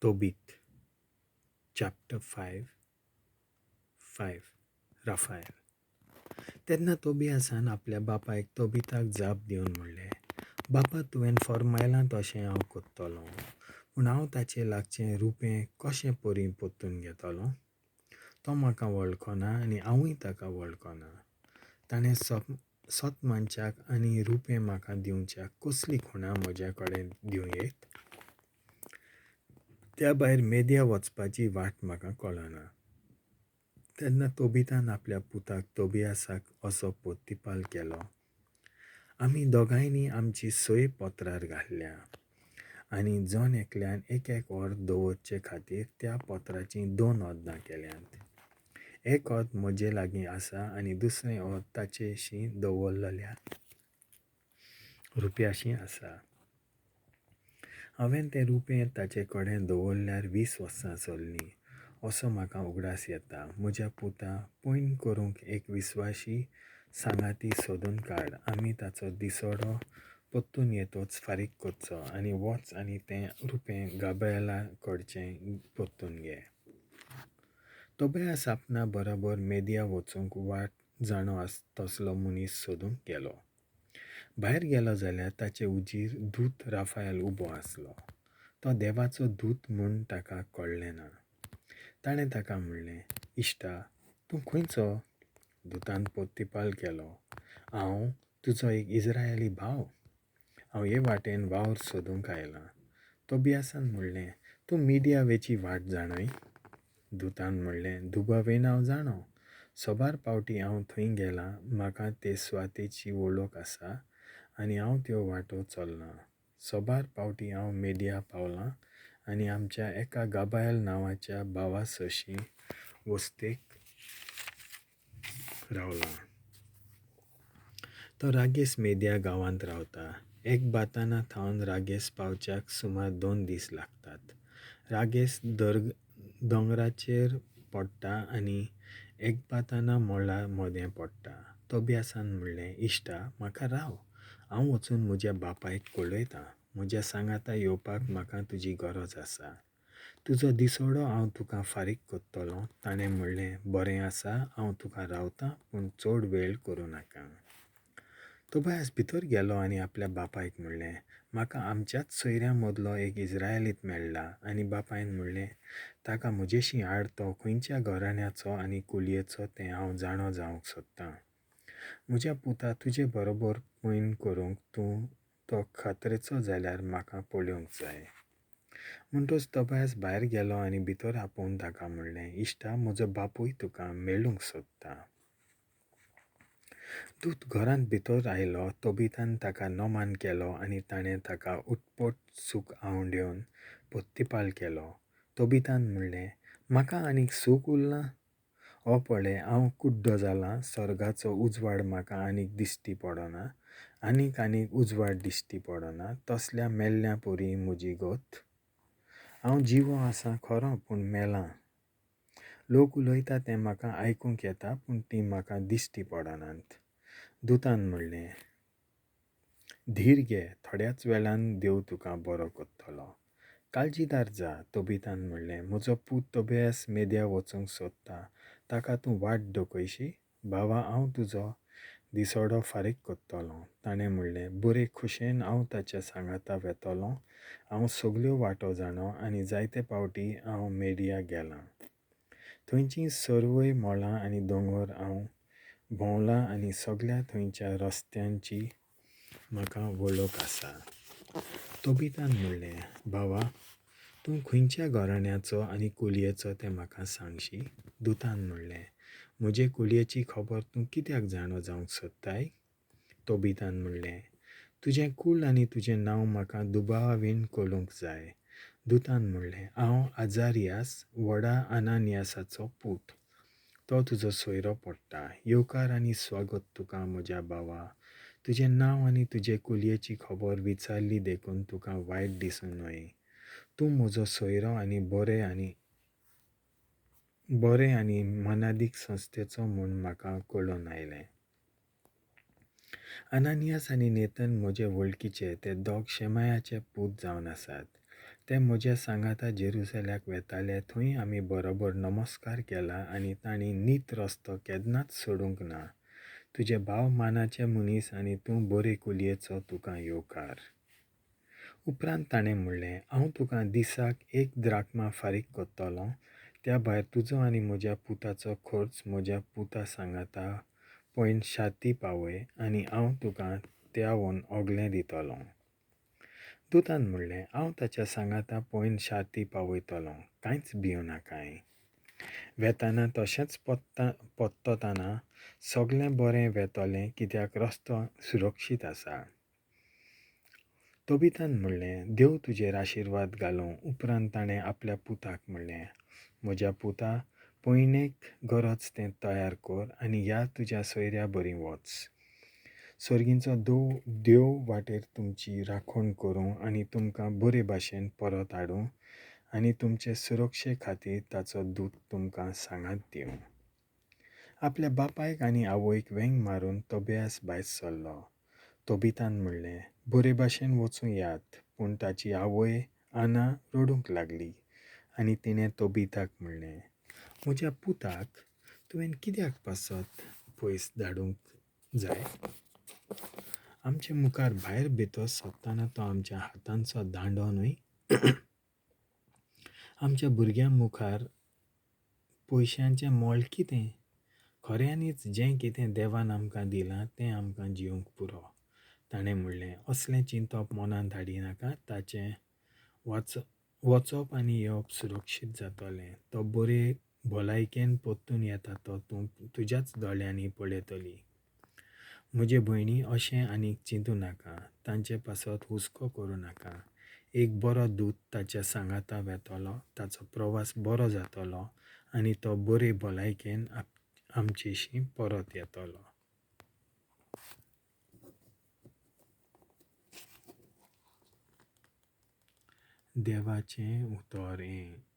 Tobit chapter 5 5 Raphael. तेन्ना तोबियासान आपल्या बापायक तोबिताक जाप दिवन म्हणलें, बापा, तुवें फर्मायलां तशें हांव कोत्तलों, पूण हांव ताचे लागचें रुपें कशें परी पोत्तून घेतलों? तो म्हाका वळखना आनी हांवूय ताका वळखना. ताणें सत मानच्याक आनी रुपें म्हाका दिवच्याक कसली खुणा म्हज्या कडेन दिवं येत? त्या भायर मेद्या वचपाची वाट म्हाका कळना. तेन्ना तोबितान आपल्या पुताक तोबियासाक असो पोत्तिपाल केलो, आमी दोगांयनी आमची सोय पत्रार घाल्ल्या आनी जण एकल्यान एक एक अर्द दवरचे खातीर त्या पत्राचीं दोन अर्दां केल्यांत. एक अर्द म्हजे लागीं आसा आनी दुसरें अर्द ताचेशी दवरलेल्या रुपयाशी आसा. हांवें तें रुपें ताचे कडेन दवरल्यार 20 वर्सां सरलीं असो म्हाका उगडास येता. म्हज्या पुता, पयण करूंक एक विस्वाशी सांगाती सोदून काड. आमी ताचो दिसोडो पोत्तून येतोच फारीक करचो आनी वच आनी तें रुपें गाब्रिएला कडचें पोत्तून घे. तोबियास आपणा बरोबर मेदिया वचूंक वाट जाणो तसलो मनीस सोदूंक गेलो. भायर गेलो जाल्यार ताचे उजीर दूत राफायल उबो आसलो. तो देवाचो दूत म्हूण ताका कळ्ळें ना. ताणें ताका म्हणलें, इश्टा, तूं खंयचो? दुतान पोत्तिपाल केलो, हांव तुजो एक इस्रायली भाव. हांव हे वाटेन वावर सोदूंक आयलां. तोबियासान म्हणलें, तूं मिडिया वेची वाट जाणय? दुतान म्हणलें, दुबावेन हांव जाणो. सोबार पावटी हांव थंय गेलां. म्हाका ते सुवातेची वळख आसा आनी हांव त्यो वाटो चल्लां. सोबार पावटी हांव मेडिया पावलां आनी आमच्या एका गाबायल नांवाच्या भावा सरशीं वस्तेक रावलां. तो रागेस मेदिया गांवांत रावता. एकबाताना थावन रागेस पावच्याक सुमार 2 दीस लागतात. रागेस दोंगराचेर पडटा आनी एकबाताना मळा मदें पडटा. तोबियासान म्हणलें, इश्टा, म्हाका राव. हांव वचून म्हज्या बापायक कळयतां. म्हज्या सांगाता येवपाक म्हाका तुजी गरज आसा. तुजो दिसोडो हांव तुका फारीक करतलों. ताणें म्हणलें, बरें आसा, हांव तुका रावतां, पूण चड वेळ करूं नाका. तोबियास भितर गेलो आनी आपल्या बापायक म्हणलें, म्हाका आमच्याच सोयऱ्यां मदलो एक इस्रायलीत मेळ्ळा. आनी बापायन म्हणलें, ताका म्हजेशी हाड. तो खंयच्या घराण्याचो आनी कुलयेचो तें हांव जाणो जावंक सोदतां. म्हज्या पुता, तुजे बरोबर पयण करूंक तूं तो खात्रेचो जाल्यार म्हाका पळोवंक जाय. म्हणटच तोबियास भायर गेलो आनी भितर आपोवन ताका म्हणलें, इश्टा, म्हजो बापूय तुका मेळूंक सोदता. दूत घरांत भितर आयलो. तोबितान ताका नमान केलो आनी ताणें ताका उटपट सूख आंवडेवन पोत्तिपाल केलो. तोबितान म्हणलें, म्हाका आनीक सूख उरलां? हो पळय, हांव कुड्डो जालां. सर्गाचो उजवाड म्हाका आनीक दिश्टी पडना. आनीक आनीक उजवाड दिश्टी पडना. तसल्या मेल्ल्या परी म्हजी गत. हांव जिवो आसां खरो, पूण मेलां. लोक उलयता तें म्हाका आयकूंक येता, पूण तीं म्हाका दिश्टी पडनात. दुतान म्हणलें, धीर घे, थोड्याच वेळान देव तुका बरो करतलो. काळजीदार जा. तोबितान म्हणलें, म्हजो पूत तोबियास मेद्या वचूंक सोदता. ताका तूं वाट दाखयशी? भावा, हांव तुजो दिसोडो फारीक करतलों. ताणें म्हणलें, बरे खुशेन हांव ताच्या सांगाता वेतलों. हांव सगल्यो वाटो जाणो आनी जायते पावटी हांव मेडिया गेलां. थंयचीं सर्वय मळां आनी दोंगर हांव भोंवलां आनी सगल्या थंयच्या रस्त्यांची म्हाका वळख आसा. तोबितान म्हणलें, भावा, तूं खंयच्या घराण्याचो आनी कुलयेचो तें म्हाका सांगशी? दुतान म्हणलें, म्हजे कुलयेची खबर तूं कित्याक जाणो जावंक सोदताय? तोबितान म्हणलें, तुजें कूळ आनी तुजें नांव म्हाका दुबावावीण कळूंक जाय. दुतान म्हणलें, हांव आजारियास, व्हडा अनानियासाचो पूत. तो तुजो सोयरो पडटा. येवकार आनी स्वागत तुका म्हज्या भावा. तुजें नांव आनी तुजे कुलयेची खबर विचारली देखून तुका वायट दिसूं न्हय. तूं म्हजो सोयरो आनी बरे आनी मनादीक संस्थेचो म्हूण म्हाका कळून आयलें. अनानियास आनी नेतन म्हजे वळखीचे. ते दोग शेमायाचे पूत जावन आसात. ते म्हज्या सांगाता जेरुसल्याक वेताले, थंय आमी बरोबर नमस्कार केला आनी तांणी नीत रस्तो केन्नाच सोडूंक ना. तुजे भाव मानाचे मनीस आनी तूं बरे कुलयेचो, तुका येवकार. उपरांत ताणें म्हणलें, हांव तुका दिसाक 1 द्राक्मा फारीक करतलो, त्या भायर तुजो आनी म्हज्या पुताचो खर्च म्हज्या पुता सांगाता पयन शाती पावय आनी हांव तुका त्यावन ओगलें दितलो. दुतान म्हणलें, हांव ताच्या सांगाता पयन शाती पावयतलो, कांयच भिवं नाकाय. वेताना तशेंच पत्तताना सगळें बरें वेतलें, कित्याक रस्तो सुरक्षीत आसा. तोबितान म्हणलें, देव तुजेर आशिर्वाद घालूं. उपरांत ताणें आपल्या पुताक म्हणलें, म्हज्या पुता, पयणेक गरज तें तयार कर आनी ह्या तुज्या सोयऱ्या बरी वच. सर्गींचो देव वाटेर तुमची राखण करूं आनी तुमकां बरे भाशेन परत हाडूं आनी तुमचे सुरक्षे खातीर ताचो दूत तुमकां सांगात दिवं. आपल्या बापायक आनी आवयक वेंग मारून तोबियास भायर सरलो. तोबितान म्हणलें, बरे भाशेन वचूं यात. पूण ताची आवय आना रडूंक लागली आनी तिणें तोबिताक म्हणलें, म्हज्या पुताक तुवें कित्याक पासत पयस धाडूंक जाय? आमचे मुखार भायर भितर सरतना तो आमच्या हातांचो दांडो न्हय? आमच्या भुरग्यां मुखार पयशांचें मोल कितें? खऱ्यांनीच जें कितें देवान आमकां दिलां तें आमकां जिवंक पुरो. ताणें म्हणलें, असलें चिंतप मनांत हाडिनाका. ताचें वचप आनी येवप सुरक्षीत जातलें. तो बरे भलायकेन परतून येता तो तूं तुज्याच दोळ्यांनी पळयतली. म्हजे भयणी, अशें आनीक चिंतू नाका, तांचे पासत हुस्को करूं नाका. एक बरो दूत ताच्या सांगाता वेतलो, ताचो प्रवास बरो जातलो आनी तो बरे भलायकेन आमचेशी परत येतलो. देवाचें उतर हें.